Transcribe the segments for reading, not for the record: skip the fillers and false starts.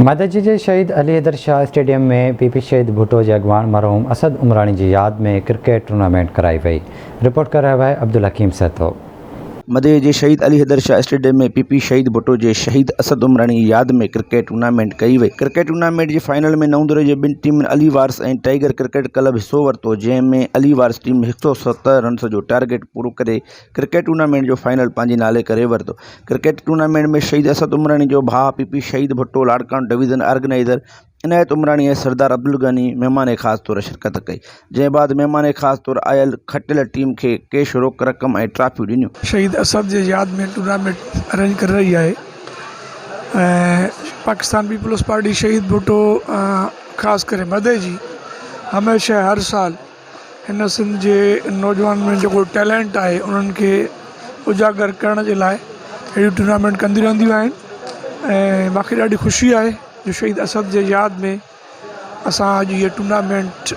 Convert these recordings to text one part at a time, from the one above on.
مدئجي جي Shaheed Ali Haider Shah stadium ۾ P P Shaheed Bhutto جي اڳواڻ مرحوم اسد عمراڻي جي ياد ۾ ڪرڪيٽ ٽورنامينٽ ڪرائي وئي، رپورٽ ڪري رهيو آهي عبدالحڪيم سهتو. مدئجي جي Shaheed Ali Haider Shah stadium ۾ P P Shaheed Bhutto جي شهيد اسد عمراڻي جي ياد ۾ ڪرڪيٽ ٽورنامينٽ ڪئي وئي. ڪرڪيٽ ٽورنامينٽ جي فائنل ۾ نئون دري جي ٻن ٽيمن علي وارث ۽ ٽائيگر ڪرڪيٽ ڪلب حصو ورتو جنهن ۾ علي وارث ٽيم 170 رنس جو ٽارگيٽ پورو ڪري ڪرڪيٽ ٽورنامينٽ جو فائنل پنهنجي نالي ڪري ورتو. ڪرڪيٽ ٽورنامينٽ ۾ شهيد اسد عمراڻي جو ڀاء P P Shaheed Bhutto Larkana division organizer Inayat Umrani ۽ Sardar Abdulghani مهمان خاص طور شرڪت ڪئي جنهن بعد مهمان خاص طور آيل کٽيل ٽيم کي ڪيش روڪ رقم ۽ ٽرافيون ڏنيون. شهيد اسد جي ياد ۾ ٽورنامينٽ ارينج ڪري رهي آهي ۽ پاڪستان پيپلز پارٽي شهيد ڀٽو خاص ڪري مدئجي هميشه هر سال هن سنڌ جي نوجوانن ۾ جيڪو ٽيلنٽ آهي انهن کي اجاگر ڪرڻ جي لاء اهڙيون ٽورنامينٽ ڪنديون رهنديون آهن ۽ مونکي ڏاڍي خوشي آهي جو شهيد اسد جي ياد ۾ اسان اڄ هيءَ ٽورنامينٽ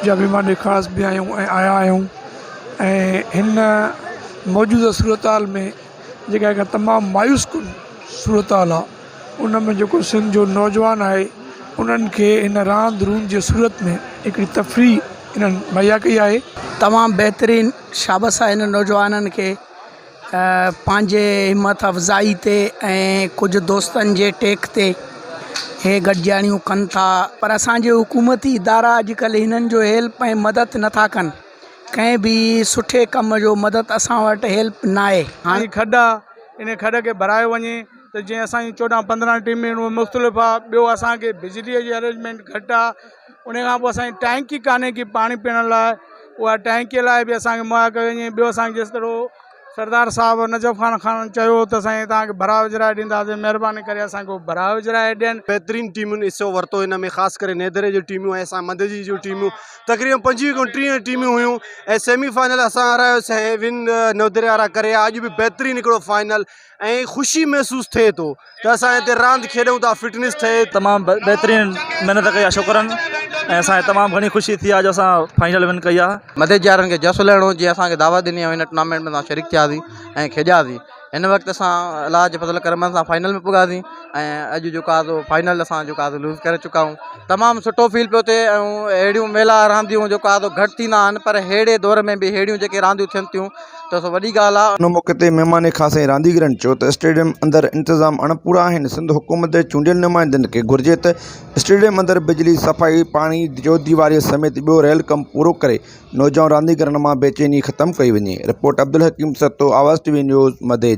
جا مهمان خاص به آهيون ۽ آيا آهيون ۽ هن موجوده صورت حال ۾ جيڪا هڪ تمام مايوس ڪن صورت حال آهي ان ۾ جيڪو سنڌ جو نوجوان آهي انهن کي هن راند روند جي صورت ۾ هڪڙي تفريح انهن مهيا ڪئي آهي. تمام بهترين شابس آهي هن نوجوانن کي پنهنجي همت افزائي تي ۽ ڪجهه دوستن جي ٽيڪ تي هي گڏجاڻيون ڪن ٿا پر اسانجي حڪومتي ادارا اڄڪلهه هنن جو هيلپ ۽ مدد نٿا ڪن ڪنهن به سٺي ڪم جو مدد اسان وٽ هيلپ ناهي. هاڻي کڏ آ ان کڏ کي ڀرايو وڃي ته جيئن اسان جون 14 15 ٽيمون آهن اهي مختلف آ ٻيو اسان کي بجليء جي ارينجمينٽ گهٽ آ ان کان پوء اسان جي ٽينڪي ڪانهي ڪي پاڻي پيئڻ لاء اها ٽينڪي لاء به اسان کي مهيا ڪيو وڃي ٻيو اسان کي جيس طرح سردار صاحب نجف خان خان چيو ته سائين توهان کي ڀراء وجهرائي ڏينداسين مهرباني ڪري اسان کي اهو ڀراء وجهرائي ڏين. بهترين ٽيمن حصو ورتو هن ۾ خاص ڪري نيدري جون ٽيمون ۽ اسان مدئجي جون ٽيمون تقريبن 25 کان 30 ٽيمون هيون ۽ سيمي فائنل اسان هارايوسين ون نودري وارا ڪري اڄ به بهترين هڪڙو فائنل ۽ خوشي محسوس ٿئي ٿو ته اسان هتي راند کيڏون ٿا فٽنس ٺهي تمام بهترين محنت ڪئي آهي شڪرن ۽ اسان کي تمام گهڻي خوشي ٿي آهي جو اسان فائنل ون ڪئي آهي. مدد يارن کي جس لهڻو جنهن اسان کي دعوت ڏني ۽ هن ٽورنامينٽ ۾ اسان شريڪ ٿياسين ۽ کيڏياسين هن وقت اسان الله جي فضل ڪرم سان فائنل ۾ پڳاسين ۽ اڄ جيڪو آهي سو فائنل اسان جيڪو آهي سو لوز ڪري چڪا آهيون تمام سٺو فيل پيو ٿئي ۽ اهڙيون ميلا رانديون جيڪو آهي سو گهٽ ٿيندا آهن پر اهڙي دور ۾ به اهڙيون جيڪي رانديون ٿين ٿيون ته سو وڏي ڳالهه آهي. ان موقعي تي مهمان خاص ۽ رانديگرن چيو ته اسٽيڊيم اندر انتظام اڻپورا آهن، سنڌ حڪومت جي چونڊيل نمائندن کي گهرجي ته اسٽيڊيم اندر بجلي، صفائي، پاڻي، چوديواري سميت ٻيو رهيل ڪم پورو ڪري نوجوان رانديگرن مان بيچيني ختم ڪئي وڃي. Report, Abdulhakeem Sahito, Awaz T V news, Madeji.